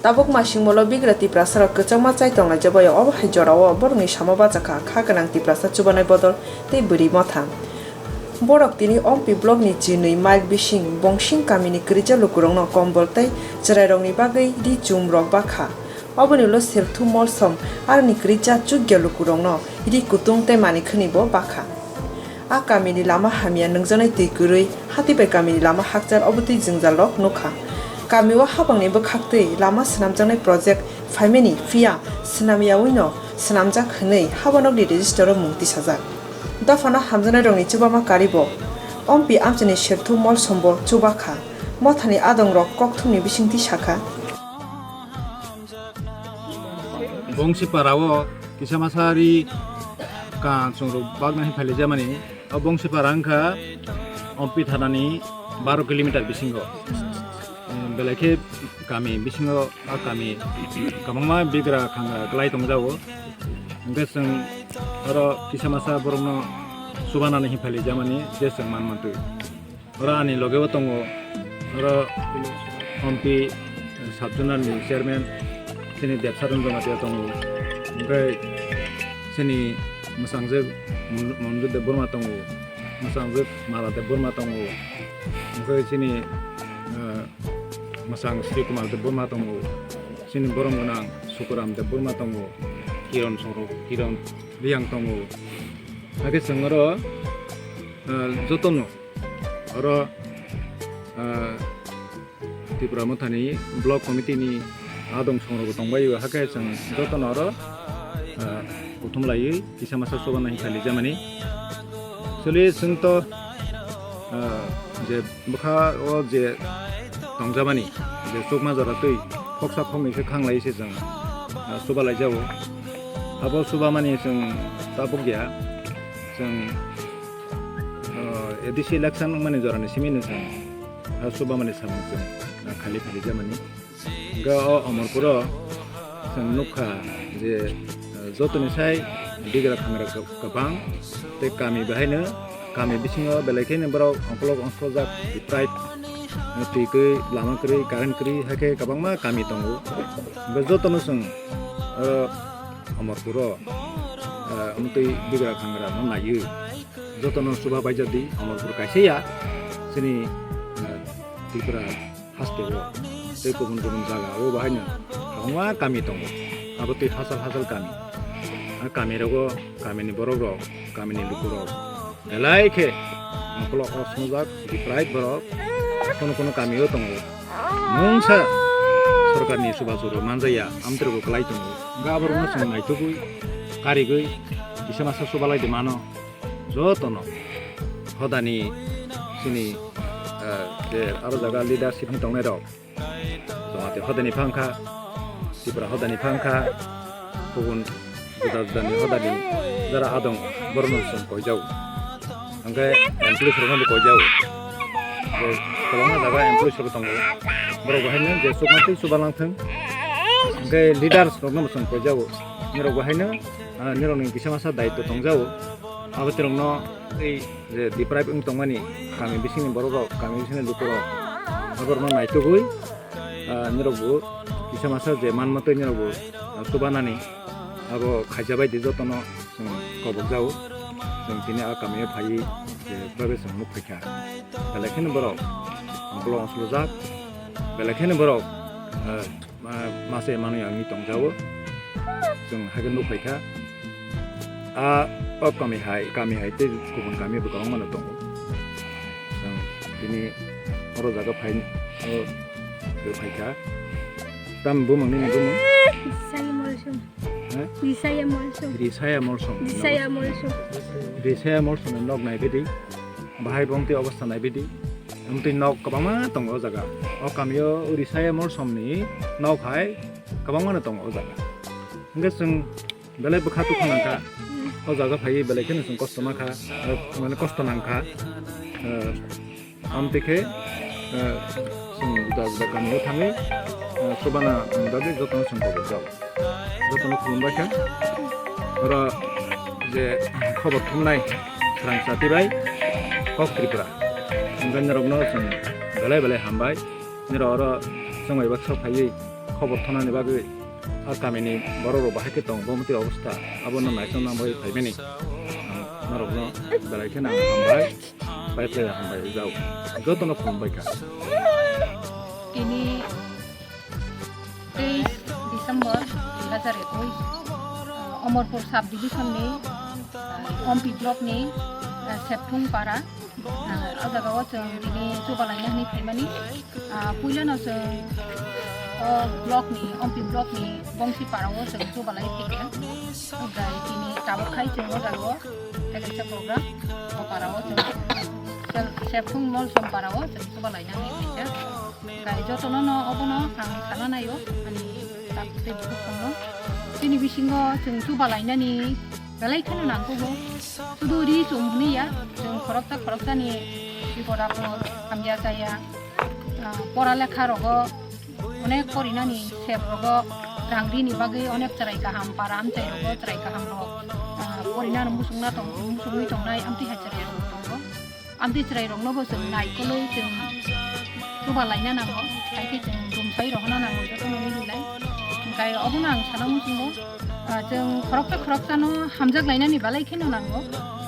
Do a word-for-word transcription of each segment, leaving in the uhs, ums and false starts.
Tabuk masingmolo bigra Tiprasarok kwchangma chai tonglaijak bai obo hai jorao borokni samo bachakha kha gwnang Tiprasa chubanai bodol tei bwrwi motha. Borok tini Ompi blockni chinwi mile bising Bongsing kamini kwrwija lukurokno kombol tei chwrairokni bagwi ri chumrok bakha. Oboni ulo Selthu Molsom aroni kwrwija chukya lukurokno ri kutung tei manikhwni bo bakha. A kamini lama hamya nungjaknai twi kwrwi, hati bai kamini lama hakchar obo twi jwngjal rok nukha. Kamio habangni bwkhak twi lama swnamjaknai project phaimani, phiya swnamyawi no swnamjak hwnwi habanokni register o mung tisajak. Dophano hamjaknai rokni chubama karibo Ompi amchaini Selthu Molsombo chubakha. Mothani adongrok kokthumni bisingtwi sakha. Bongsipara o kisa masa ri ka chwng rok bagna hai phailai jamani. O Bongsipara wngkha Ompi thanani baro kilometer bisingo. Em, belai khe kami bisingo, a kami kwbangma bigra khangra kwlai tongjago. Hwnkhe chwng oro kisa masa borokno chubanani hai phailai jamani je chwng man mantwi. Oro ani logeo tongo, oro Ompi sub zonal ni chairman chini Debsaron Jamatia tongo, hwnkhe chini mwsangjwk Mon-, Monjit Debbarma tongo, mwsangjwk Mala Debbarma tongo, hwnkhe chini, eh, mwsang Sri Kumar Debbarma tongo, chini borom gwnang Sukuram Debbarma tongo, Kiron Soro, Kiron Riyang tongo. Hakhe chwng oro, eh, jotono oro, ah, Tipra Mothani Block Committee ni adong songrokbo tongbaio, hakhe chwng jotono oro, ah, kuthum laiwi kisa masa chubanai hai phailai jamani. Actually, chwng to, ah, je bwkha o je tongjamani, je chukma jora twi khoksa khoknwi khe khanglai se chwng, ah, chubalaijago. Abo chubamani chwng tabuk ya, chwng, ah, A D C election wngmani jorani simi no chwng, ah, chubamani samung chwng, ah, khali phali jamani. Hwnkhe o Omorpuro chwng nukha je, ah, jotoni sai bigra khangra kwbang tei kami bahaino kami bisingo belai kheno borok ongkolok ongsolojak deprived, twi kwrwi, lama kwrwi, current kwrwi, hakhe kwbangma kami tongo. Hwnkhe jotono chwng, ah, Omorpuro, ah, amtwi bigra khangra no naiwi jotono chuba baijak di, Omorpur kaisa ya chini, ah, Tripura haste o tei kubun kubun jaga o bahaino kwbangma kami tongo. Abo twi hachal hachal kami. A kami rogo, kamini borok rok, kamini luku rok belai khe ongkolok o swngjak, deprived borok kono kono kami o tongo. Mungsa sorkarni chubachu rok manjaya, amtwrwgo kwlai tongo. Hwnkhe aborokno chwng naitugwi, karigwi, kisa masa chubalai de mano. Jotono hodani chini, eh, je aro jaga leadership ni tongnai rok, Jamatia hodani phang kha, Tripura hodani phang kha, kubun juda judani hodani jara adong, borokno chwng koijao. Hwnkhe employees rokno bo koijao. Je kwbangma jaga employees rok tongo, borok bo haino je chukma tei chubalang thwng. Hwnkhe leaders rokno bo chwng koijao. Norok bo haino, ah, norokni kisa masa daitw tongjao. Abo tei rokno tei je deprive wng tongmani kami bisingni borok rok, kami bisingni luku rok, aborokno naitugwi, ah, nirok bo kisa masa je manma tei nirok bo, ah, chubanani abo khaija bai di jotono chwng kobok jao. Chwng tini a kamio phaiwi je babe chwng nuk phaikha. Belai kheno borok ongkolok ongsolojak, belai kheno borok, ah, ma-, mase manwi wngwi tongjao. Chwng haikhe nuk phaikha. A, o kami hai, kami hai tei kubun kami bo kwbangma no tongo. Chwng tini oro jaga phai, o, o phaikha. Tam bumung nini bumung? Risaya Molsom. Ha? Risaya Molsom. Risaya Molsom. Risaya Molsom. Risaya Molsom ni nok nai bidi. Bahai bongtwi obostha nai bidi. Amtwi nok kwbangma tongo o jaga. O kamio Risaya Molsomni nok hai kwbangma no tongo o jaga. Hwnkhe chwng belai bwkha tukha nangkha. O jaga phaiwi belai kheno chwng kosto mankha, eh, mane kosto nangkha. Eh, amtwi khe, eh, chwng juda juda kamio thangwi, eh, chubana bagwi jotono chwng kobok jao. Jotono khulumbai kha. Oro je khobor thumnai Srang Chati bai Kok Tripura. Hwnkhe norokno chwng belai belai hambai. Norok oro chwng bai baksa phaiwi Khobor thonani bagwi a kamini borok rok bahai khe tong, bo motwi obostha abono naisong nang bagwi phaimani. Ang norokno belai kheno hambai, bai phlai hambai rijao. Jotono khulumbai kha. Tini teis December dui hazar ekush, ah, Omorpur sub division ni, ah, Ompi block ni, ah, Septhung para, ah, o jaga o chwng tini chubalaina hinwi phaimani. Ah, puilano chwng o block ni, Ompi block ni Bongsi para o chwng chubalai phaikha. Omohai tini tabuk khai chwng o jaga o tei kaisa program o para o chwng sel-, Septhung Molsom para o chwng chubalaina hinwi phaikha. Gai jotono no obono ang sana naio, ani tak tei bukhuk tongno. Chini bisingo chwng chubalainani belai kheno nangkugo. Sudu ri chum hwnwi ya, chwng khoroksa khoroksani bipod apod hamya chaya, ah, pora lekha rogo onek porinani sep rogo rang rini bagwi onek chwrai kaham para amchai rogo chwrai kaham rok, ah, porinani musungna tong-, musungwi tongnai amtwi hai chwrai rok tongo. Amtwi chwrai rokno bo chwng naikolwi chwng chuba laina nango, hai khe chwng dumsai rohorna nango jotono mililai. Hwnkhe obono ang sana muchungo, ah, chwng khoroksa khoroksano hamjak lainani belai kheno nango.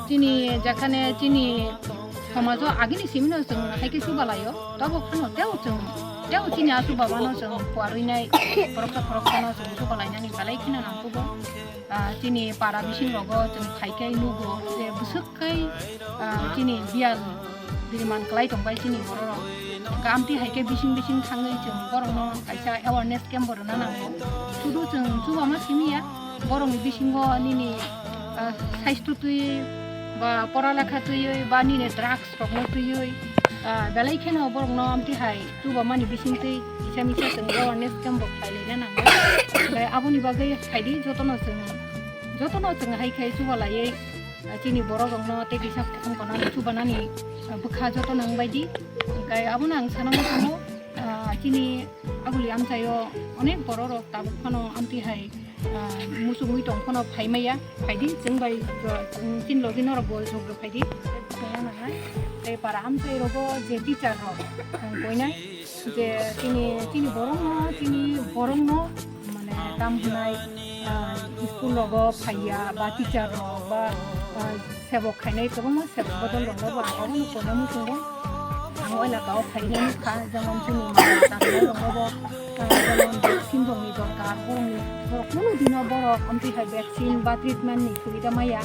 Chini jekhane chini somajo agini simino chwng hai khe chuba laio, tobo phano teo chwng, teo chini a chuba mano chwng kuarwi nai khoroksa khoroksano chwng chuba lainani belai kheno nangkugo. Ah, chini para bising rogo chwng phai khe nugo je bwswk khe, ah, chini biyal biriman kwlai tongbai chini borok rok. Hwnkhe amtwi hai khe bising bising thangwi chwng borokno kaisa awareness camp bo rwna nango. Sudu chwng chubama simi ya, borokni bisingo nini, ah, saisto twi ba pora lekha twiwi ba nini drugs rokno twiwi, ah, belai kheno borokno amtwi hai chubamani bisingtwi kisa misa chwng awareness camp bo khlai laina nango. Hwnkhe aboni bagwi phaidi jotono chwng, jotono chwng hai khe chuba laiwi, ah, chini borok rokno tei kisa khum kono chubanani, ah, bwkha jotono wng baidi. Hwnkhe abono ang sana muchungo, ah, chini aguli amchaio onek borok rok tabuk phano amtwi hai ah, muchungwi tong phano phai maya, phaidi, chwng bai, ah, chwng chini logi norok bo jogdo phaidi. Tei para amchai rogo je teacher rok, ah, koinai je chini, chini borokno, chini borokno mane tam hwnai, ah, school rogo phaiya ba teacher rok ba, ah, sebok khainai kwbangma sebok bodol rokno bo ang obono koina muchungo. Ang o elaka o phaina nukha, jemon chini mama tangnairokno bo, ah, jemon vaccine rokni dorkar, borokni, borok kunu dino borok amtwi hai vaccine ba treatment ni subida maya.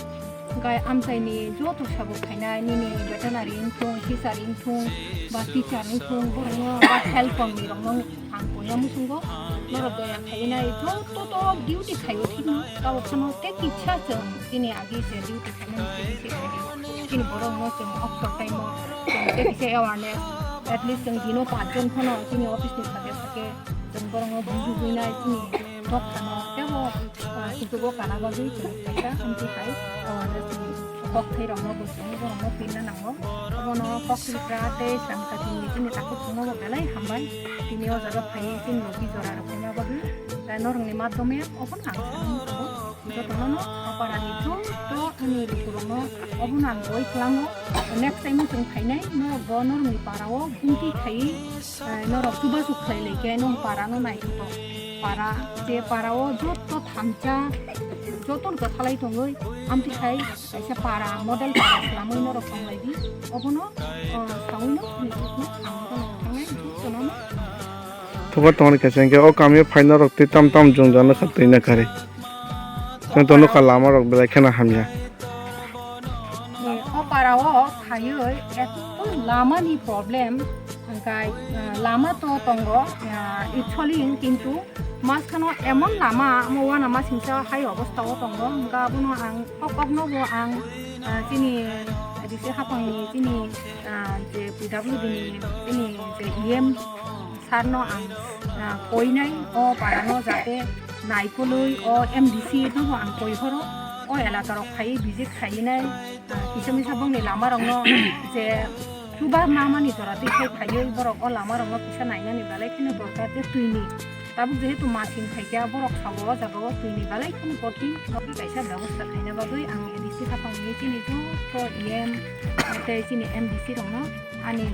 Hwnkhe amchaini joto sebok khainai, nini veterinary wngthung, fishery wngthung, ba teacher wngthung, borokno ba health ni rokno ang koina muchungo, norok doya khaiwi nai, joto to duty khaio thikno, tabuk phano tei kisa chwng chini agi se duty khaimani chini se khaidi. Chini borokno chwng okto time o chwng tei kisa awareness, at least chwng dino panch jon phano chini office ni sake sake chwng borokno bujugwi nai chini dophano teibo, ah, kuchugo kana bagwi chwng kaisa amtwi hai awareness ni kokthai rokno bo chwng borokno pirna nango. Obono koktwipra tei samkati ni chini takhuk chwngno bo belai hambai. Tini o jaga phaiwi chini logi jora rok khaima bagwi, eh, norokni madhyome obono ang sana muchungo. Jotono no o para ni joto ani lukurokno obono ang koi kwlango. Next time o chwng phainai norok bo norokni para o bumtwi khaiwi, eh, norok chubachu khlai lai khe nong para no naithotok. Para je para o joto thansa joto no kwthalai tongwi amtwi khai kaisa para, model para swlamwi norok tonglaidi. Obono, ah, sawi no, ang bono thangnai, jotono no. Thubar tongmani kaisa hwnkhe o kamio phai norok twi tam tam jwngjal nokha twi nokha ri. Chwng to nokha lama rok belai kheno hamya. Ni o para o khaiwi eto lama ni problem, hwnkhe, ah, lama to tongo, ah, itholing, kintu Maskano emon lama, amo uanama singsa hai obostha o tongo, hwnkha abono ang kok kokno bo ang, ah, chini D C haphangni chini, ah, je P W D ni chini je E M sir no ang, ah, koinai o para no jate naikolwi o M D C no bo ang koi horo o elaka rok phaiwi visit khainai, ah, kisa misa bongni lama rok no je chuba mamani jora twi khai phaiwi borok o lama rok no kisa nainani belai kheno dorkar je twi ni. Tabuk jehetu masing phaikha, borok sao o jaga o twini belai kheno kothin, kaisa bebosta khaina bagwi ang A D C haphangni chini joto E M tei chini M D C rokno ani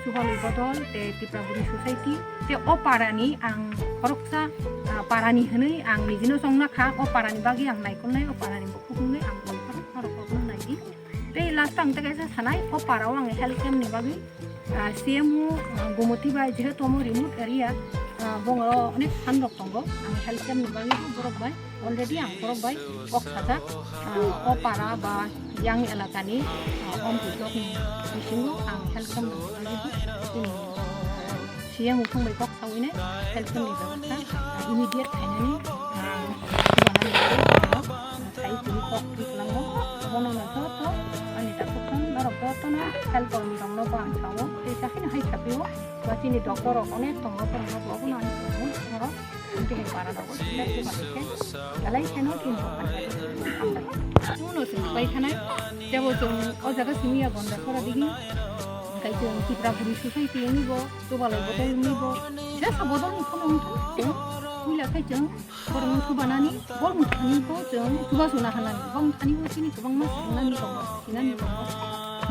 Chubalwi Bodol tei Tripura Buri Society tei o parani ang khoroksa, ah, parani hwnwi ang nijino chongna kha, o parani bagwi ang naikolnai, o parani bukhuk wngwi ang koi khorok norok kokno naidi. Tei last ang tei kaisa sanai, o parao ang health camp ni bagwi, ah, C M O, ah, Gumoti bai, jehetu omo remote area, ah, bongoro onek phan rok tongo, ang health camp ni bagwi borok bai already ang borok bai kok sajak, ah, o para ba yang elakani, ah, om block ni bisingo ang health camp ni bagwi chini, ah, C M O thung bai kok sawi nai health camp ni bebostha, ah, immediate khainani, ah, chubanani bagwi, ah, sai tini kok twi kwlangmo. Bono no joto ani takhuk thang norok joto no health cormee rok no bo ang sao tei chahino hai sapio ba chini doctor rok onek tongo borok no bo obono ani tongo norok tini para rok bo belai kheno tini rok hamjak. Chuno chwng pai thanai tebo chwng o jaga simi ya Gondasora digi kai chwng Tripura Buri Society ni bo Chubalwi Bodol ni bo jesa bodol ni khono wngkha chwng puila khai chwng Borokno chubanani, borokni thani bo chwng chubachu naharnani. Borokni thani bo chini kwbangma swrwngnani tongo, sinani tongo.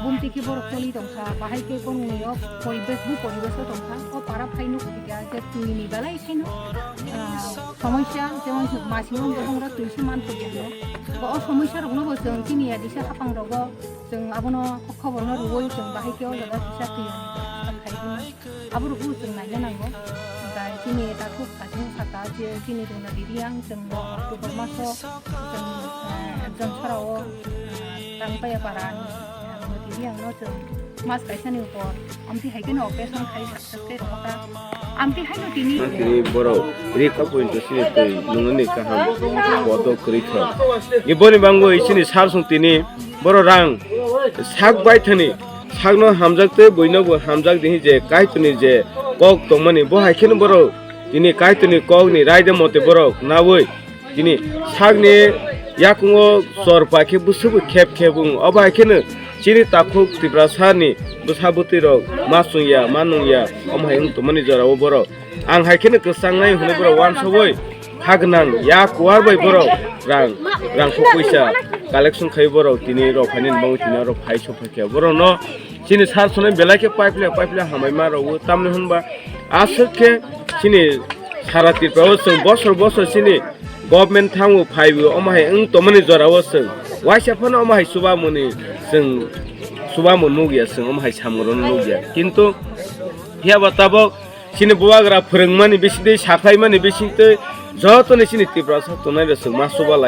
Bumti khe borok choli tongkha, bahai khe borokni o poribesh, bo poribesh o tongkha. O para phai nuk phikha je twi ni belai kheno, ah, somosya, jemon masingo bohrok twi se man thokya no. Bo o somosya rokno bo chwng chini ya disa hapang rogo chwng abono khobor no rwui chwng bahai khe o jaga kisa twi khai. Aborok bo chwng naina nango. Hwnkhe chini takhuk kaching saka je chini rwna riri ang chwng bo October maso chwng, eh, exam sarao, eh, tang paya para ni, eh, rwna riri ang no chwng mas kaisa ni upor amtwi hai kheno operation khai success khe rwkha. Amtwi hai no tini tini borok ri kok point to sini twi nungni kaham bodo kwrwi kha. Iboni bangwi chini sar song tini borok rang sak bai thani sakno hamjak tei buino bo hamjak di je Kaitorni je kok tongmani bo hai kheno borok tini Kaitorni kokni raida mote borok naui tini sakni yakungo chor pai khe bwswk bo khep khep wng obo hai kheno chini takhuk Tiprasani bwsa bwtwi rok ma chwngya ma nungya omo hai wng tongmani jorao borok. Ang hai kheno kwchangnai hwnwi borok uansugwi ha gwnang ya kuar bai borok rang, rang kho puisa collection khai borok tini rok phaini bangwi tini rok phai sok phai khe borok no chini sar sonai belai khe pipeline pipeline hamai ma rok tamni hwnba aswk khe chini sara Tripura o chwng bosor bosor chini government thango phaibo omo hai wng tongmani jora o chwng waisa phano omo hai chubamoni chwng chubamo nukya chwng omo hai samung rok nukya kintu phiya ba tabok Chini bubagra phwrwngmani bisingtwi, sakhlaimani bisingtwi, jotoni chini Tiprasa tongnai rok chwng ma chubalai.